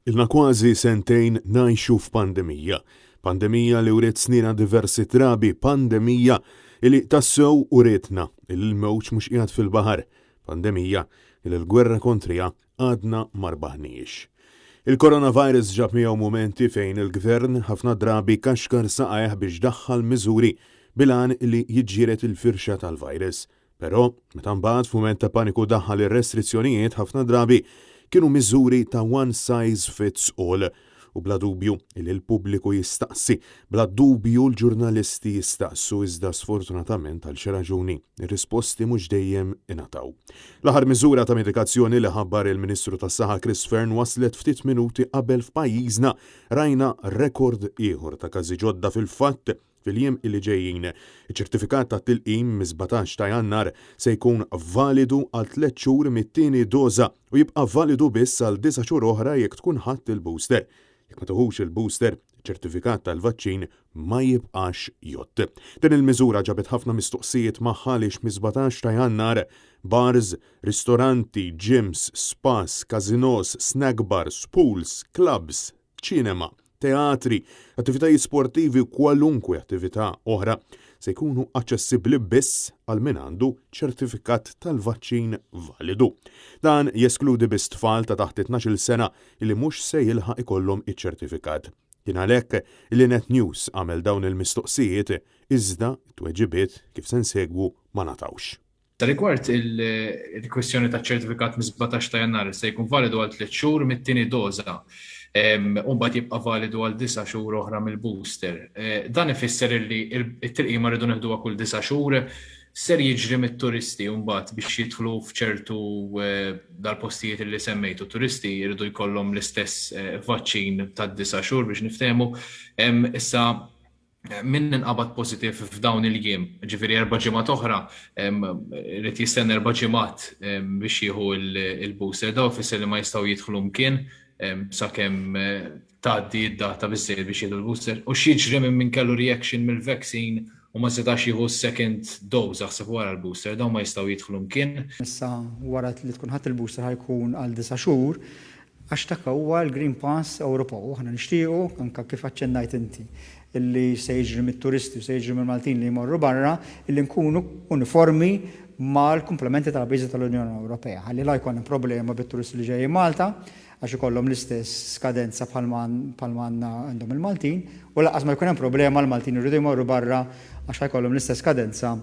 Ilna kważi sentejn ngħixu f'pandemija. Pandemija li wriet snienha diversi drabi, pandemija li tassew urietna li l-mewġ mhux qiegħed fil-baħar, pandemija li l-gwerra kontriha għadna ma rbaħnihiex. Il-coronavirus ġab miegħu mumenti fejn il-Gvern ħafna drabi kaxkar saqajh biex daħħal miżuri bil-għan li jiġġieled il-firxa tal-virus. Però, meta mbagħad f'mument ta' paniku daħħal ir-restrizzjonijiet ħafna drabi kienu miżuri ta' one size fits all. U bla dubju li l-pubbliku jistaqsi, bla dubju l-ġurnalisti jistaqsu iżda sfortunatament għal xi raġuni r-risposti mhux dejjem ingħataw. L-aħħar miżura ta' medikazzjoni li ħabbar il-Ministru tas-Saħħa Chris Fearne waslet ftit minuti qabel f'pajjiżna rajna rekord ieħor ta' każi ġodda fil-fatt Fil-jiem li ġejjin, iċ-ċertifikat tat-tilqim mis-17 ta' Jannar se jkun validu għal tlett xhur mit-tieni doża u jibqa' validu biss għal disa' xhur oħra jekk tkun ħadt il-booster. Jekk ma tiħux il-booster, iċ-ċertifikat tal-vaċċin ma jibqax jgħodd. Din il-miżura ġabet ħafna mistoqsijiet magħha għaliex mis-17 ta' Jannar, bars, ristoranti, gyms, spas, każinos, snack bars, pools, clubs, ċinema, teatri, attivitajiet sportivi u kwalunkwe attività oħra se jkunu aċċessibbli biss għal min għandu ċertifikat tal-vaċċin validu. Dan jeskludi biss tfal ta' taħt it-tnax-il sena li mhux se jilħaq ikollhom iċ-ċertifikat. Kien għalhekk li Net News għamel dawn il-mistoqsijiet iżda t-tweġibiet kif se nsegwu ma ngħatawx. Rigward il-kwistjoni taċ-ċertifikat mis-17 ta' Jannar se jkun validu għal tliet xhur mit-tieni doża u mbagħad jibqa' validu għal disa' xhur oħra mill-booster. Dan ifisser li t-tilqima rridu neħduha kull disa' xhur. Ser jiġri mit-turisti mbagħad biex jidħlu f'ċertu dal-postijiet li semmejtu. Turisti jridu jkollhom l-istess vaċċin tad-disa' xhur biex niftehmu. Issa min inqabad pożittiv f'dawn il-jiem, ġifieri erba' ġimgħat oħra, irid jistenna erba' ġimgħat biex jieħu il-booster. Daw ifisser li ma jistgħu jidħlu mkien sakemm tgħaddi d-data biżżejjed biex jieħdu l-booster. U x'jiġri minn min kellu reaction mill-vaccine u ma setax jieħu s-second dose aħseb wara l-booster, dawn ma jistgħu jidħlu mkien. Issa wara li tkun ħadt il-booster ħa jkun għal disa' xhur, Għax dak huwa l-Green Pass Ewropew u aħna nixtiequ, anke kif aċċennajt inti, illi se jiġri mit-turisti u se jiġri mill-Maltin li jmorru barra, illi nkunu uniformi mal-kumplementi tal-pajjiżi tal-Unjoni Ewropea ħalli la jkollna problema bit-turisti li ġejjin Malta għax ikollhom l-istess skadenza bħalma għandna għandhom il-Maltin u lanqas ma jkun hemm problema l-Maltin iridu jmorru barra għax ħa jkollhom l-istess skadenza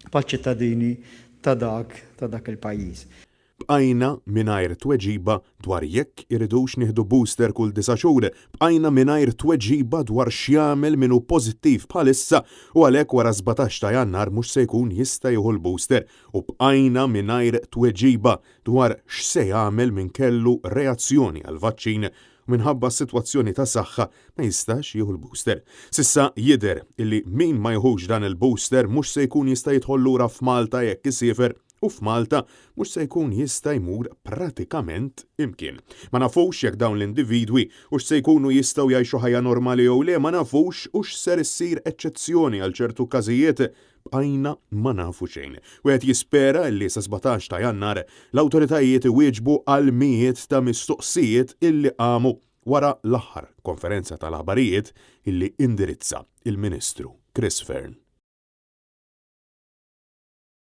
bħaċ-ċittadini ta' dak ta' dak il-pajjiż. Bqajna mingħajr tweġiba dwar jekk iridux nieħdu booster kull disa' xhur, bqajna mingħajr tweġiba dwar x'jagħmel min hu pożittiv bħalissa u għalhekk wara 17 ta' Jannar mhux se jkun jista' jieħu l-booster u bqajna mingħajr tweġiba dwar x'se jagħmel min kellu reazzjoni għall-vaċċin u minħabba s-sitwazzjoni ta' saħħa ma jistax jieħu l-booster. S'issa jidher illi min ma jieħux dan il-booster mhux se jkun jista' jidħol lura f'Malta jekk isiefer u f'Malta mhux se jkun jista' jmur pratikament imkien. Ma nafux jekk dawn l-individwi hux se jkunu jistgħu jgħixu ħajja normali jew le, ma nafux hux ser issir eċċezzjoni għal ċertu każijiet, bqajna ma nafu xejn. Wieħed jispera illi sa 17 ta' Jannar l-awtoritajiet iwieġbu għal mijiet ta' mistoqsijiet illi qamu wara l-aħħar konferenza tal-aħbarijiet illi indirizza il-Ministru Chris Fearne.